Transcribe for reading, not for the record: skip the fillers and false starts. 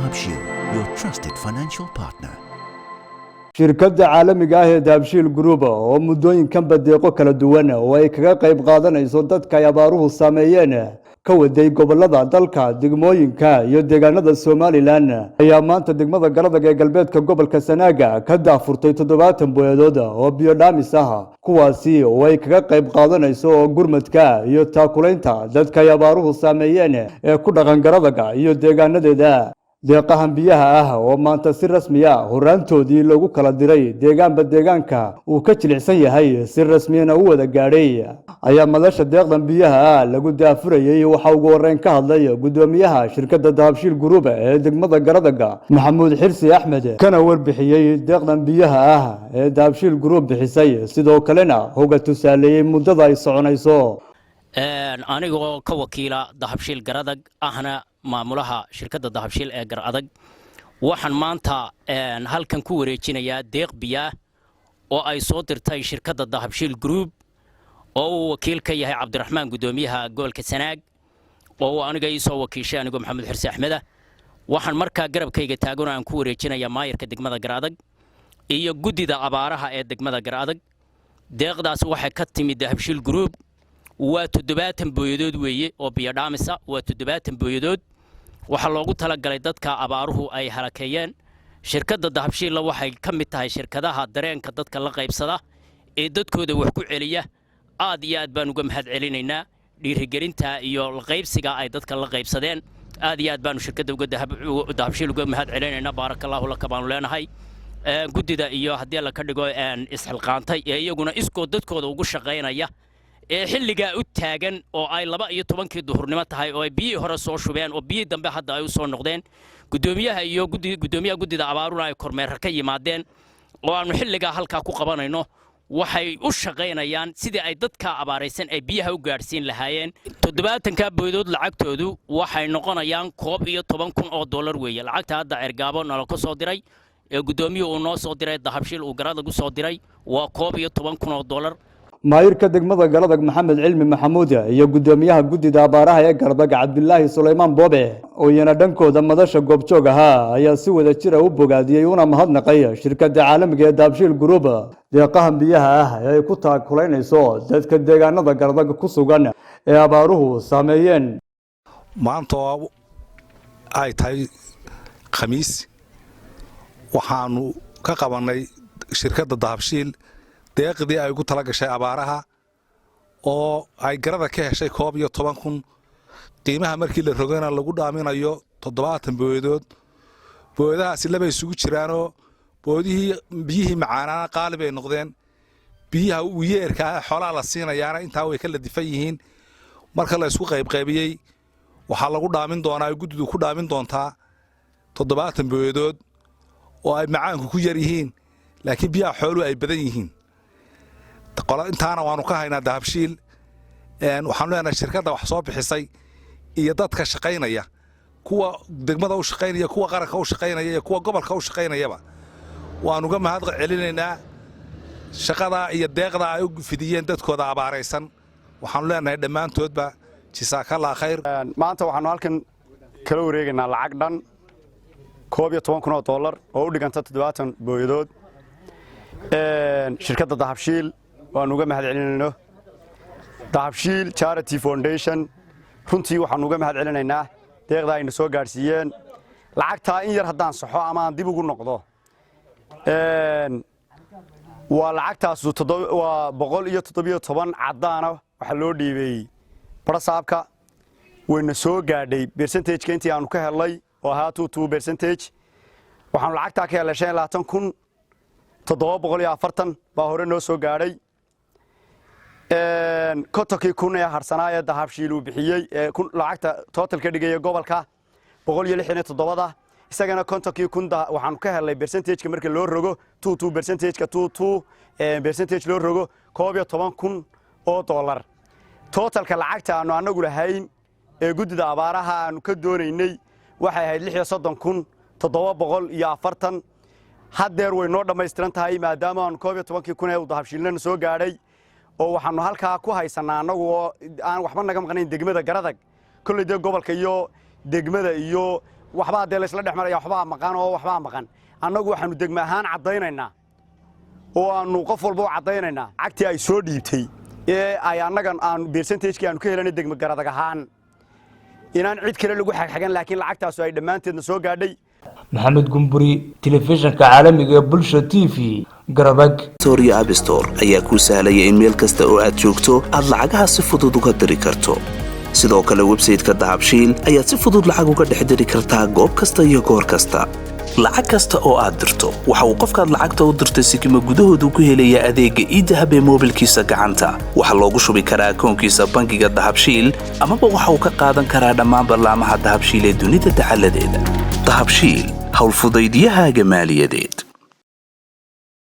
Dahabshiil, your trusted financial partner. Shirkadda caalamiga ah ee Dahabshiil Group oo muddooyinkanba deeqo kala duwan oo ay kaga qayb qaadanayso dadka ay abaaruhu saameeyeen ka waday gobolada dalka, degmooyinka iyo deegaanada Somaliland, ayaa maanta degmada Garadag ee galbeedka gobolka Sanaaga ka daahfurtay 70 booyadood oo biyo dhaamis ah, kuwaasi oo ay kaga qayb qaadanayso oo gurmadka iyo taakulaynta dadka ay abaaruhu saameeyeen ee ku dhaqan Garadaga iyo deegaanadeeda. Deeqahan biyaha ah oo maanta si rasmiya horaantoodii loogu kala diray deegaanba deegaanka uu ka jilicsan yahay, si rasmiyana u wada gaadhay, ayaa madasha deeqdan biyaha ah lagu daahfurayey waxaa ugu horreyn ka hadlay guddoomiyaha shirkadda Dahabshiil Group ee degmada Garadaga, Maxamuud Xirsi Axmed, kana warbixiyey deeqdan biyaha ah ee Dahabshiil Group bixisay, sidoo kalena hoga tusaaleeyey muddada ay soconayso. Anigoo ka wakiila Dahabshiil Garadag, ahna maamulaha shirkadda Dahabshiil ee Garadag, waxaan maanta halkan ku wareejinayaa deeq biyaah oo ay soo dirtay shirkadda Dahabshiil Group oo uu wakiil ka yahay Cabdiraxmaan, guddoomiyaha gobolka Sanaag, oo uu aniga ii soo wakiishay, anigoo Maxamed Xirsi Axmeda. Waxaan markaa garabkayga taagan oo aan ku wareejinayaa maayarka degmada Garadag iyo guddida abaaraha ee degmada Garadag. Deeqdaas waxay ka timid Dahabshiil Group. Waa 70 booyadood weeye oo biyo dhaamisa. Waa 70 booyadood. Waxaa loogu talagalay dadka abaaruhu ay halakeeyeen. Shirkadda Dahabshiilla waxay ka mid tahay shirkadaha dareenka dadka la qaybsada ee dadkooda wax ku celiya. Aad iyo aad baan uga mahad celinaynaa dhiirigelinta iyo laqaybsiga ay dadka la qaybsadeen. Aad iyo aad baanu shirkadda uga Dahabshiil uga mahad celinaynaa. Baarakallaahu laka baanu leenahay guddida iyo haddii la ka dhigo isxilqaantay ee iyaguna iskood dadkooda ugu shaqaynaya ee xilligaa u taagan, oo ay 12-kii duhurnimo tahay oo ay biyihii hore soo shubeen oo biyihii dambe hadda ay u soo noqdeen, guddoomiyaha iyo guddoomiyaha guddida abaaruna ay kormeerka ka yimaadeen oo aanu xilligaa halkaa ku qabanayno. Waxay u shaqaynayaan sidii ay dadka abaaraysan ay biyaha u gaadhsiin lahaayeen. 70-ka booydood lacagtoodu waxay noqonayaan 11,000 oo dollar weeye. Lacagta hadda Cergaabo nala ku soo diray ee guddoomiyuhu uu noo soo diray, Dahabshiil uu Garadag u soo diray, waa 11,000 oo dollar. Maayirka degmada Garadag, Maxamed Cilmi Maxamuud, iyo guddoomiyaha guddida abaaraha ee Garadag, Cabdilaahi Sulaymaan Boobe, oo iyana dhankooda madasha goobjoog ahaa, ayaa si wada jira u bogaadiyey una mahadnaqay shirkadda caalamiga ee Dahabshiil Group deeqahan biyaha ah ee ay ku taakulaynayso dadka deegaanada Garadag ku sugan ee abaaruhu saameeyeen. Maanta oo ay tahay Khamiis, waxaanu ka qabannay shirkadda Dahabshiil deeqdii ay ugu tala gashay abaaraha oo ay Garada ka heshay 11,000. Qiimaha markii la rogana lagu dhaaminayo 70 booyadood. Booyadahaasi labay isugu jiraanoo booyadihii biyihii macaanaana qaali bay noqdeen, biyaha uyeerka ah xoolaha la siinayaana intaa way ka ladifan yihiin. Marka la isku qaybqaybiyey, waxaa lagu dhaamin doonaa, guddidu ku dhaamin doontaa 70 booyadood oo ay macaanku ku yar yihiin, laakiin biyaha xooluhu ay badan yihiin. Intaana waanu ka haynaa Dahabshiil. Waxaanu leenahay shirkadda wax soo bixisay iyo dadka shaqaynaya, kuwa degmada u shaqaynaya, kuwa qaranka u shaqaynaya iyo kuwa gobolka u shaqaynayaba, waanu uga mahad celinaynaa shaqadaa iyo deeqdaa ay u fidiyeen dadkooda abaaraysan. Waxaanu leenahay dhammaantoodba jisaakallah khayr. Maanta waxaanu halkan kala wareegaynaa lacag dhan 11,000 oo dollar oo u dhiganta 70 booyadood. Shirkadda Dahabshiil waanu uga mahad celinayno. Dahabshiil Charity Foundation runtii waxaanu uga mahad celinaynaa deeqda ayna soo gaadhsiiyeen. Lacagtaa in yar haddaan saxo ama aan dib ugu noqdo, waa lacagtaasu waa 117 caddaana. Waxaa loo dhiibay barasaabka, wayna soo gaadhay. Percentage-ka intii aanu ka helnay oo ahaa 2.2%, waxaanu lacagtaa ka helnay 25,740 baa hore noo soo gaadhay. 50-kii kun ee harsanaa ee Dahabshiil uu bixiyey ee lacagta total ka dhigaya gobolka 167-da, isagana 50-kii kun waxaanu ka helnay percentage-ka marka loo rogo 2.2 percentage-ka, 2.2% loo rogo, 11,000 oo dollar. Total-ka lacagta aanu annagu lahayn ee guddida abaaraha aanu ka doonaynay waxay ahayd 36,740. Haddeer way noo dhammaystiran tahay, maadaama aanu 11-kii kun ee uu Dahabshiilnana soo gaadhay, oo waxaanu halkaa ku haysannaa annagu oo aan waxba naga maqnayn degmada Garadag. Kolley dee gobolka iyo degmada iyo Waxbaa dee laysla dhex maraya, waxbaa maqan oo waxbaa maqan. Annagu waxaanu degma ahaan caddaynaynaa oo aanu qof walba u caddaynaynaa lacagtii ay soo dhiibtay ee ay annagan aanu percentagekii aanu ka helanay degma Garadag ahaan inaan cid kale lagu xagxagan, laakiin lacagtaasu ay dhammaanteedna soo gaadhay. Maxamed Gumburi, Telefishinka Caalamiga ee Bulsha TV, Garadag. Store App Store ayaa kuu sahlaya in meel kasta oo aad joogto aad lacagaha si fudud uga diri karto. Sidoo kale website-ka Dahabshiil ayaad si fudud lacag uga dhex diri kartaa goob kasta iyo goor kasta. Lacag kasta oo aad dirto waxa uu qofkaad lacagta u dirtay sikima gudahoodu ku helayaa adeegga eDahab ee moobilkiisa gacanta. Waxaa loogu shubi karaa akoonkiisa bangiga Dahabshiil, amaba waxa uu ka qaadan karaa dhammaan ballaamaha Dahabshiil ee dunida dacaladeeda. Dahabshiil, howlfudaydiyahaaga maaliyadeed.